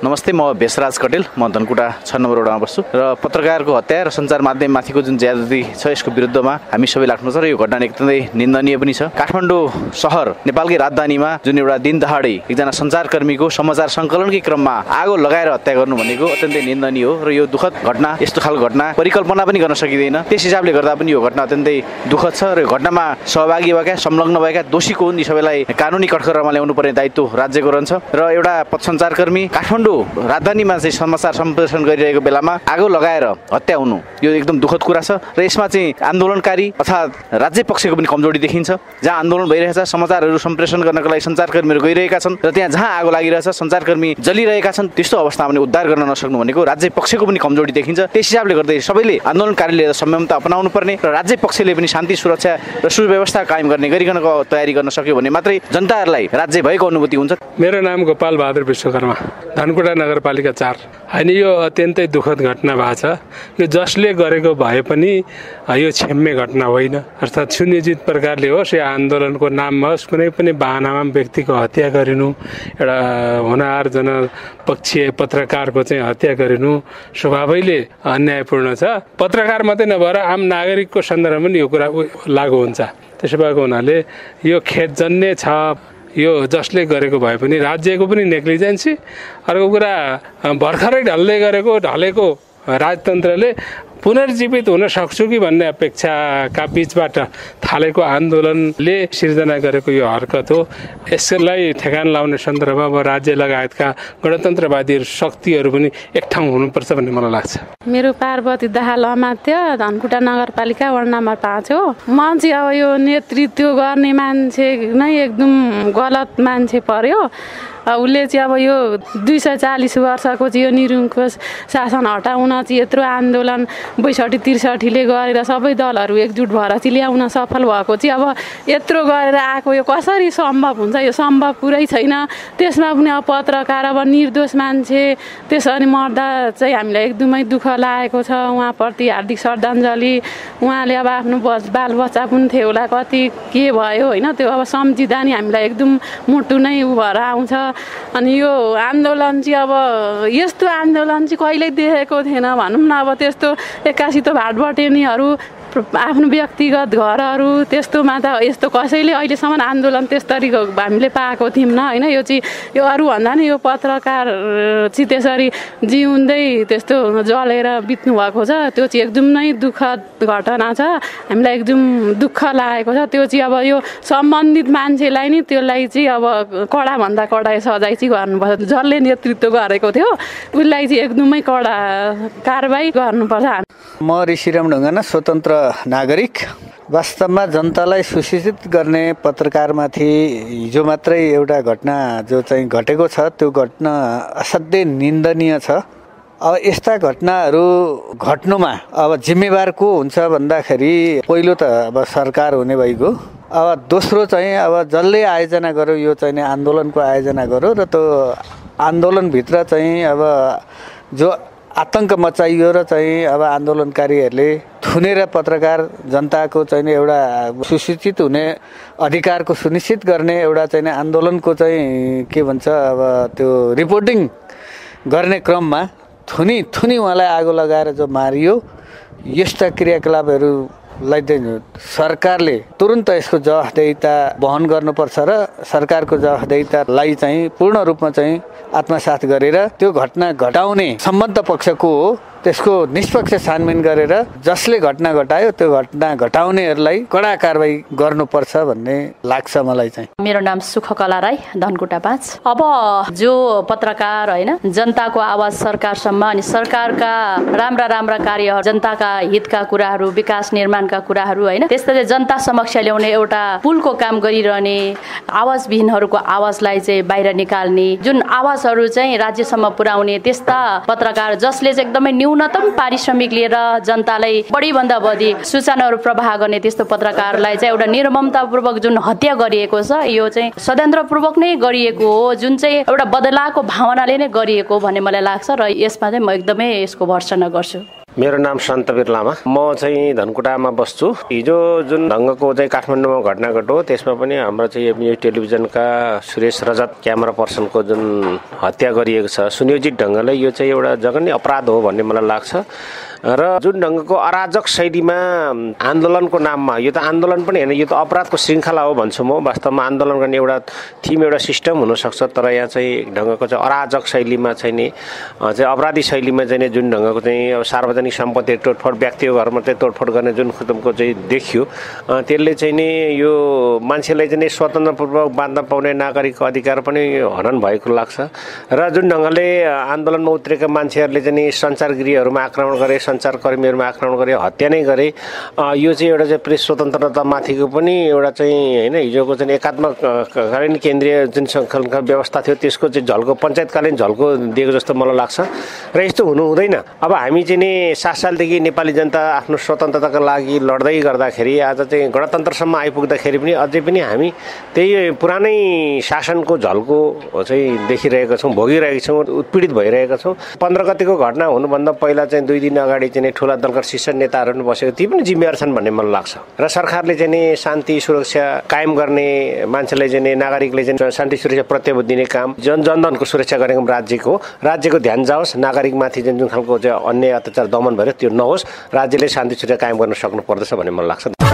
नमस्ते, म भेषराज कटेल, म धनकुटा 6 नम्बर वडामा बस्छु र पत्रकारको हत्या र सञ्चार माध्यममाथिको जुन ज्यादती छ यसको विरुद्धमा हामी सबैले आफ्नो छ र यो घटना एकदमै निन्दनीय पनि छ। काठमाडौँ शहर नेपालकै राजधानीमा जुन एउटा दिन दहाडै एकजना सञ्चारकर्मीको समाचार सङ्कलनकै क्रममा आगो लगाएर हत्या गर्नु भनेको अत्यन्तै निन्दनीय हो र यो दुःखद घटना, यस्तो खालको घटना परिकल्पना पनि गर्न सकिँदैन। त्यस हिसाबले गर्दा पनि यो घटना अत्यन्तै दुःखद छ र यो घटनामा सहभागी भएका, संलग्न भएका दोषीको यी सबैलाई कानुनी कठघरामा ल्याउनु पर्ने दायित्व राज्यको रहन्छ र एउटा पत्रसञ्चारकर्मी काठमाडौँ राजधानीमा चाहिँ समाचार सम्प्रेषण गरिरहेको बेलामा आगो लगाएर हत्या हुनु यो एकदम दुःखद कुरा छ र यसमा चाहिँ आन्दोलनकारी अर्थात् राज्य पक्षको पनि कमजोरी देखिन्छ। जहाँ आन्दोलन भइरहेछ, समाचारहरू सम्प्रेषण गर्नका लागि सञ्चारकर्मीहरू गइरहेका छन् र त्यहाँ जहाँ आगो लागिरहेछ, सञ्चारकर्मी जलिरहेका छन्, त्यस्तो अवस्थामा पनि उद्धार गर्न नसक्नु भनेको राज्य पक्षको पनि कमजोरी देखिन्छ। त्यस हिसाबले गर्दै सबैले आन्दोलनकारीले संयमता अपनाउनु पर्ने र राज्य पक्षले पनि शान्ति, सुरक्षा र सुव्यवस्था कायम गर्ने गरिकनको तयारी गर्न सक्यो भने मात्रै जनताहरूलाई राज्य भएको अनुभूति हुन्छ। मेरो नाम गोपाल बहादुर विश्वकर्मा, धनकुटा नगरपालिका 4। होइन, यो अत्यन्तै दुःखद घटना भएको छ। यो जसले गरेको भए पनि यो क्षम्य घटना होइन। अर्थात् सुनियोजित प्रकारले होस् या आन्दोलनको नाममा होस्, कुनै पनि बहानामा व्यक्तिको हत्या गरिनु, एउटा होनहार जनपक्षीय पत्रकारको चाहिँ हत्या गरिनु स्वभावैले अन्यायपूर्ण छ। पत्रकार मात्रै नभएर आम नागरिकको सन्दर्भमा पनि यो कुरा लागू हुन्छ। त्यसो भएको हुनाले यो खेदजन्य छ। यो जसले गरेको भए पनि राज्यको पनि नेग्लिजेन्सी। अर्को कुरा, भर्खरै ढलेको राजतन्त्रले पुनर्जीवित हुन सक्छु कि भन्ने अपेक्षाका बीचबाट थालेको आन्दोलनले सिर्जना गरेको यो हरकत हो। यसलाई ठेगान लाउने सन्दर्भमा अब राज्य लगायतका गणतन्त्रवादी शक्तिहरू पनि एक ठाउँ हुनुपर्छ भन्ने मलाई लाग्छ। मेरो पार्वती दाहाल अमात्य, धनकुटा नगरपालिका वार्ड नम्बर 5 हो। म चाहिँ अब यो नेतृत्व गर्ने मान्छे नै एकदम गलत मान्छे पर्यो। उसले चाहिँ अब यो 240 वर्षको चाहिँ यो निरङ्कुश शासन हटाउन चाहिँ यत्रो आन्दोलन 62-63ले गरेर सबै दलहरू एकजुट भएर चाहिँ ल्याउन सफल भएको चाहिँ अब यत्रो गरेर आएको यो कसरी सम्भव हुन्छ? यो सम्भव कुरै छैन। त्यसमा पनि अब पत्रकार, अब निर्दोष मान्छे त्यसरी मर्दा चाहिँ हामीलाई एकदमै दुःख लागेको छ। उहाँप्रति हार्दिक श्रद्धाञ्जली। उहाँले अब आफ्नो बालबच्चा पनि थियो होला, कति के भयो होइन, त्यो अब सम्झिँदा नि हामीलाई एकदम मुटु नै उ भएर आउँछ। अनि यो आन्दोलन चाहिँ अब यस्तो आन्दोलन चाहिँ कहिल्यै देखेको थिएन भनौँ न। अब त्यस्तो एक्कासी त भाटबटेनीहरू, आफ्नो व्यक्तिगत घरहरू, त्यस्तोमा त यस्तो कसैले अहिलेसम्म आन्दोलन त्यस्तरी हामीले पाएको थियौँ न होइन। यो चाहिँ यो अरूभन्दा नि यो पत्रकार चाहिँ त्यसरी जिउँदै त्यस्तो जलेर बित्नु भएको छ। त्यो चाहिँ एकदमै दुःखद घटना छ। हामीलाई एकदम दुःख लागेको छ। त्यो चाहिँ अब यो सम्बन्धित मान्छेलाई नि त्यसलाई चाहिँ अब कडाभन्दा कडा सजाय चाहिँ गर्नुपर्छ। जसले नेतृत्व गरेको थियो उसलाई चाहिँ एकदमै कडा कारबाही गर्नुपर्छ। म ऋषिराम ढुङ्गाना, स्वतन्त्र नागरिक। वास्तवमा जनतालाई सूचित गर्ने पत्रकारमाथि हिजो मात्रै एउटा घटना जो चाहिँ घटेको छ, त्यो घटना असाध्यै निन्दनीय छ। अब यस्ता घटनाहरू घट्नुमा अब जिम्मेवार को हुन्छ भन्दाखेरि पहिलो त अब सरकार हुने भइगयो। अब दोस्रो चाहिँ अब जसले आयोजना गर्यो यो चाहिँ आन्दोलनको आयोजना गर्यो र त्यो आन्दोलनभित्र चाहिँ अब जो आतंक मचाइयो र चाहिँ अब आन्दोलनकारीहरूले थुनेर पत्रकार जनताको चाहिँ एउटा सुसूचित हुने अधिकारको सुनिश्चित गर्ने एउटा चाहिँ आन्दोलनको चाहिँ के भन्छ अब त्यो रिपोर्टिङ गर्ने क्रममा थुनी उहाँलाई आगो लगाएर जो मारियो, यस्ता क्रियाकलापहरूलाई चाहिँ सरकारले तुरुन्त यसको जवाफदेहिता वहन गर्नुपर्छ र सरकारको जवाफदेहितालाई चाहिँ पूर्ण रूपमा चाहिँ आत्मसात गरेर त्यो घटना घटाउने सम्बद्ध पक्षको हो त्यसको निष्पक्ष छानबिन गरेर जसले घटना घटायो त्यो घटना घटाउनेहरूलाई कडा कारबाही गर्नुपर्छ भन्ने लाग्छ मलाई चाहिँ। मेरो नाम सुखकला राई, धनकुटा 5। अब जो पत्रकार होइन, जनताको आवाज सरकारसम्म अनि सरकारका राम्रा कार्यहरू, जनताका हितका कुराहरू, विकास निर्माणका कुराहरू होइन, त्यस्तै जनता समक्ष ल्याउने एउटा पुलको काम गरिरहने, आवाजविहीनहरूको आवाजलाई चाहिँ बाहिर निकाल्ने, जुन आवाजहरू चाहिँ राज्यसम्म पुर्याउने त्यस्ता पत्रकार जसले चाहिँ एकदमै न्यूनतम पारिश्रमिक लिएर जनतालाई बढीभन्दा बढी सूचनाहरू प्रवाह गर्ने त्यस्तो पत्रकारलाई चाहिँ एउटा निर्ममतापूर्वक जुन हत्या गरिएको छ, यो चाहिँ षड्यन्त्रपूर्वक नै गरिएको हो, जुन चाहिँ एउटा बदलाको भावनाले नै गरिएको भन्ने मलाई लाग्छ र यसमा चाहिँ म एकदमै यसको भर्त्सना गर्छु। मेरो नाम सन्तवीर लामा। म चाहिँ धनकुटामा बस्छु। हिजो जुन ढङ्गको चाहिँ काठमाडौँमा घटना घट्यो त्यसमा पनि हाम्रो चाहिँ न्युज टेलिभिजनका सुरेश रजत क्यामेरा पर्सनको जुन हत्या गरिएको छ सुनियोजित ढङ्गले यो चाहिँ एउटा जघन्य अपराध हो भन्ने मलाई लाग्छ र जुन ढङ्गको अराजक शैलीमा आन्दोलनको नाममा यो त आन्दोलन पनि होइन यो त अपराधको श्रृङ्खला हो भन्छु म। वास्तवमा आन्दोलन गर्ने एउटा थिम एउटा सिस्टम हुनसक्छ तर यहाँ चाहिँ ढङ्गको चाहिँ अराजक शैलीमा चाहिँ नि चाहिँ अपराधी शैलीमा चाहिँ जुन ढङ्गको चाहिँ अब सार्वजनिक सम्पत्ति तोडफोड व्यक्तिको घरमा चाहिँ तोडफोड गर्ने जुन किसिमको चाहिँ देखियो त्यसले चाहिँ नि यो मान्छेलाई चाहिँ स्वतन्त्रपूर्वक बाँध्न पाउने नागरिकको अधिकार पनि हनन भएको लाग्छ र जुन ढङ्गले आन्दोलनमा उत्रेका मान्छेहरूले चाहिँ सञ्चारगृहहरूमा आक्रमण गरे सञ्चारकर्मीहरूमा आक्रमण गरे हत्या नै गरे यो चाहिँ एउटा चाहिँ प्रेस स्वतन्त्रतामाथिको पनि एउटा चाहिँ होइन हिजोको चाहिँ एकात्मकालीन केन्द्रीय जुन सङ्कलनका व्यवस्था थियो त्यसको चाहिँ झल्को पञ्चायतकालीन झल्को दिएको जस्तो मलाई लाग्छ र यस्तो हुनु हुँदैन। अब हामी चाहिँ नि 7 सालदेखि नेपाली जनता आफ्नो स्वतन्त्रताका लागि लड्दै गर्दाखेरि आज चाहिँ गणतन्त्रसम्म आइपुग्दाखेरि पनि अझै पनि हामी त्यही पुरानै शासनको झल्को चाहिँ देखिरहेका छौँ भोगिरहेका छौँ उत्पीडित भइरहेका छौँ। 15 गतिको घटना हुनुभन्दा पहिला चाहिँ 2 दिन अगाडि चाहिँ ठुला दलका शीर्ष नेताहरू बसेको ती पनि जिम्मेवार छन् भन्ने मलाई लाग्छ र सरकारले चाहिँ नि शान्ति सुरक्षा कायम गर्ने मान्छेलाई चाहिँ नागरिकले चाहिँ शान्ति सुरक्षा प्रत्याभूत दिने काम जनधनको सुरक्षा गर्ने काम राज्यको ध्यान जाओस् नागरिकमाथि जुन खालको चाहिँ अन्य अत्याचार दमन भयो त्यो नहोस् राज्यले शान्ति सुरक्षा कायम गर्न सक्नु पर्दछ भन्ने मलाई लाग्छ।